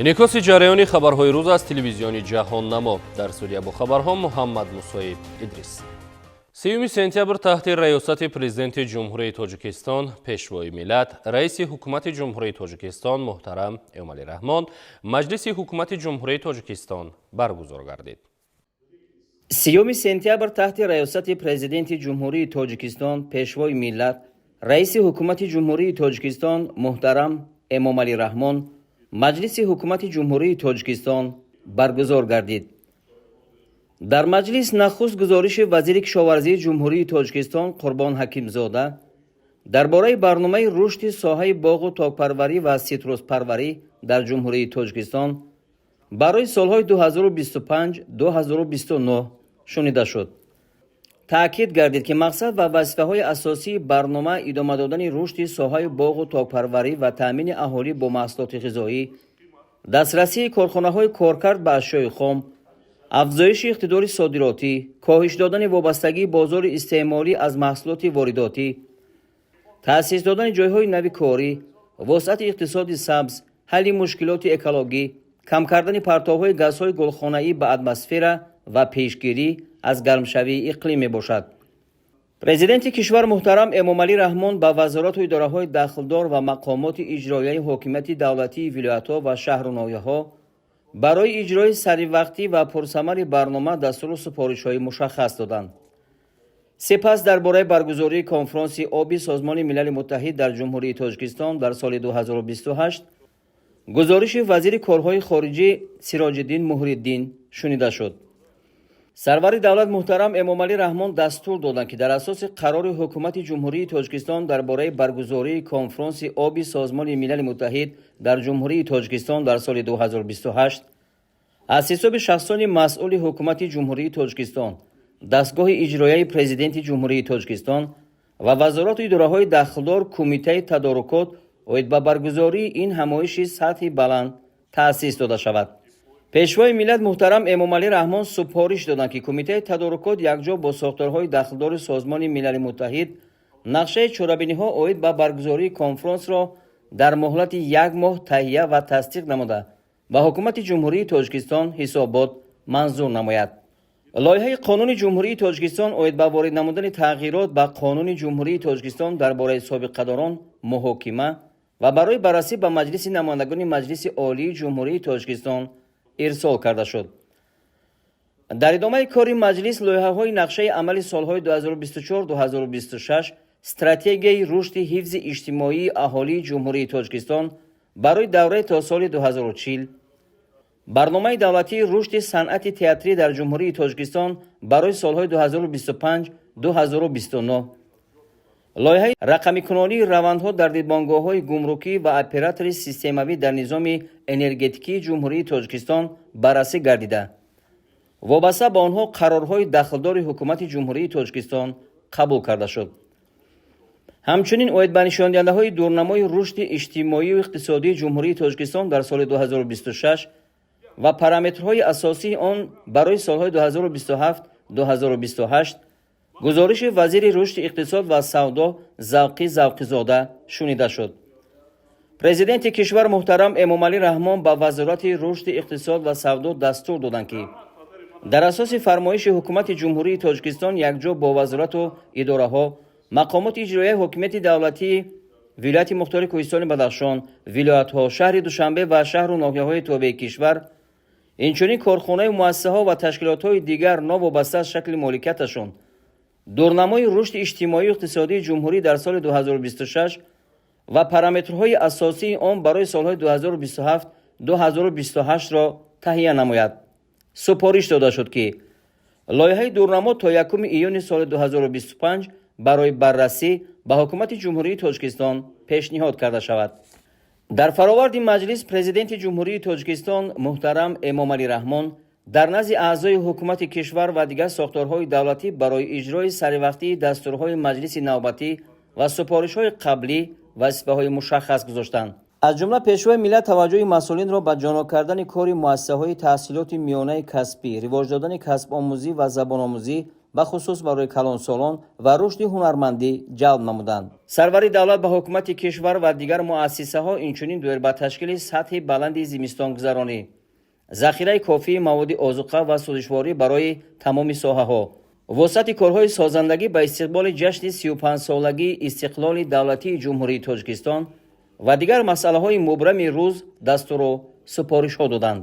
Инъикоси ҷараёни хабарҳои рӯз аз телевизиони «Ҷаҳоннамо». Дар студия бо хабарҳо Муҳаммад Мусоиб Идрис. 30 сентябр таҳти раёсати Президенти Ҷумҳурии Тоҷикистон, Пешвои миллат, Раиси Ҳукумати Ҷумҳурии Тоҷикистон муҳтарам Эмомалӣ Раҳмон Маҷлиси Ҳукумати Ҷумҳурии Тоҷикистон баргузор гардид. 30 сентябр таҳти раёсати Президенти Ҷумҳурии Тоҷикистон, Пешвои миллат, Раиси Ҳукумати Ҷумҳурии Тоҷикистон муҳтарам Эмомалӣ Раҳмон Маҷлиси Ҳукумати Ҷумҳурии Тоҷикистон баргузор гардид. Дар маҷлис нахуст гузориши вазири кишоварзии Ҷумҳурии Тоҷикистон Қурбон Ҳакимзода дар бораи барномаи рушди соҳаи боғу токпарварӣ ва ситруспарварӣ дар Ҷумҳурии Тоҷикистон барои солҳои 2025-2029 шунида шуд. Таъкид гардид, ки мақсад ва вазифаҳои асосии барнома идома додани рушди соҳаи боғу токпарварӣ ва таъмини аҳолӣ бо маҳсулоти ғизоӣ, дастрасии корхонаҳои коркард ба ашёи хом, афзоиши иқтидори содиротӣ, коҳиш додани вобастагии бозори истеъмолӣ аз маҳсулоти воридотӣ, таъсис додани ҷойҳои нави корӣ, вусъати иқтисоди сабз, ҳалли мушкилоти экологӣ, кам кардани партовҳои газҳои гулхонаӣ ба атмосфера ва пешгирӣ аз гармшавии иқлим мебошад. Президенти кишвар муҳтарам Эмомалӣ Раҳмон ба вазорату идораҳои дахлдор ва мақомоти иҷроияи ҳокимияти давлатии вилоятҳо ва шаҳру ноҳияҳо барои иҷрои саривақтӣ ва пурсамари барнома дастуру супоришҳои мушаххас доданд. Сипас дар бораи баргузории конфронси оби Созмони Милали Муттаҳид дар Ҷумҳурии Тоҷикистон дар соли 2028 гузориши вазири корҳои хориҷӣ Сироҷиддин Муҳриддин шунида шуд. Сарвари давлат муҳтарам Эмомалӣ Раҳмон дастур доданд, ки дар асоси қарори Ҳукумати Ҷумҳурии Тоҷикистон дар бораи баргузории конфронси оби Созмони Милали Муттаҳид дар Ҷумҳурии Тоҷикистон дар соли 2028 аз ҳисоби шахсони масъули Ҳукумати Ҷумҳурии Тоҷикистон, дастгоҳи иҷроияи Президенти Ҷумҳурии Тоҷикистон ва вазорату идораҳои дахлдор кумитаи тадорукот оид ба баргузории ин ҳамоиши сатҳи баланд таъсис дода шавад. Пешвои миллат муҳтарам Эмомалӣ Раҳмон супориш доданд, ки кумитаи тадорукот якҷо бо сохторҳои дахлдори Созмони Милали Муттаҳид нақшаи чорабиниҳо оид ба баргузории конфронсро дар муҳлати як моҳ таҳия ва тасдиқ намуда, ба Ҳукумати Ҷумҳурии Тоҷикистон ҳисобот манзур намояд. Лоиҳаи қонуни Ҷумҳурии Тоҷикистон оид ба ворид намудани тағйирот ба Қонуни Ҷумҳурии Тоҷикистон дар бораи собиқадорон муҳокима ва барои баррасӣ ба Маҷлиси намояндагони Маҷлиси Олии Ҷумҳурии Тоҷикистон ирсол карда шуд. Дар идомаи кори маҷлис лоиҳаҳои нақшаи амали солҳои 2024-2026, стратегияи рушди ҳифзи иҷтимоии аҳолии Ҷумҳурии Тоҷикистон барои давраи то соли 2040, барномаи давлатии рушди санъати театрӣ дар Ҷумҳурии Тоҷикистон барои солҳои 2025-2029, лоиҳаи рақамикунонии равандҳо дар дидбонгоҳҳои гумрукӣ ва оператори системавӣ дар низоми энергетикии Ҷумҳурии Тоҷикистон баррасӣ гардида, вобаста ба онҳо қарорҳои дахлдори Ҳукумати Ҷумҳурии Тоҷикистон қабул карда шуд. Ҳамчунин оид ба нишондиҳандаҳои дурнамои рушди иҷтимоию иқтисодии Ҷумҳурии Тоҷикистон дар соли 2026 ва параметрҳои асосии он барои солҳои 2027-2028 гузориши вазири рушди иқтисод ва савдо Завқӣ Завқизода шунида шуд. Президенти кишвар муҳтарам Эмомалӣ Раҳмон ба Вазорати рушди иқтисод ва савдо дастур доданд, ки дар асоси фармоиши Ҳукумати Ҷумҳурии Тоҷикистон якҷо бо вазорату идораҳо, мақомоти иҷроияи ҳокимияти давлатии Вилояти Мухтори Кӯҳистони Бадахшон, вилоятҳо, шаҳри Душанбе ва шаҳру ноҳияҳои тобеи кишвар, инчунин корхонаю муассисаҳо ва ташкилотҳои дигар новобаста аз шакли моликияташон дурнамои рушди иҷтимоию иқтисодии ҷумҳурӣ дар соли 2026 ва параметрҳои асосии он барои солҳои 2027-2028-ро таҳия намояд. Супориш дода шуд, ки лоиҳаи дурнамо то 1 июни соли 2025 барои баррасӣ ба Ҳукумати Ҷумҳурии Тоҷикистон пешниҳод карда шавад. Дар фароварди маҷлис Президенти Ҷумҳурии Тоҷикистон муҳтарам Эмомалӣ Раҳмон дар назди аъзои ҳукумати кишвар ва дигар сохторҳои давлатӣ барои иҷрои саривақтии дастурҳои маҷлиси навбатӣ ва супоришҳои қаблӣ вазифаҳои мушаххас гузоштанд. Аз ҷумла Пешвои миллат таваҷҷӯҳи масъулинро ба ҷонок кардани кори муассисаҳои таҳсилоти миёнаи касбӣ, ривоҷ додани касбомӯзӣ ва забономӯзӣ. Бахусус барои калонсолон ва рушди ҳунармандӣ ҷалб намуданд. Сарвари давлат ба ҳукумати кишвар ва дигар муассисаҳо инчунин доир ба ташкили сатҳи баланди зимистонгузаронӣ, захираи кофии маводи озуқа ва сӯзишворӣ барои тамоми соҳаҳо, вусъати корҳои созандагӣ ба истиқболи ҷашни 35-солагии истиқлоли давлатии Ҷумҳурии Тоҷикистон ва дигар масъалаҳои мубрами рӯз дастуру супоришҳо доданд.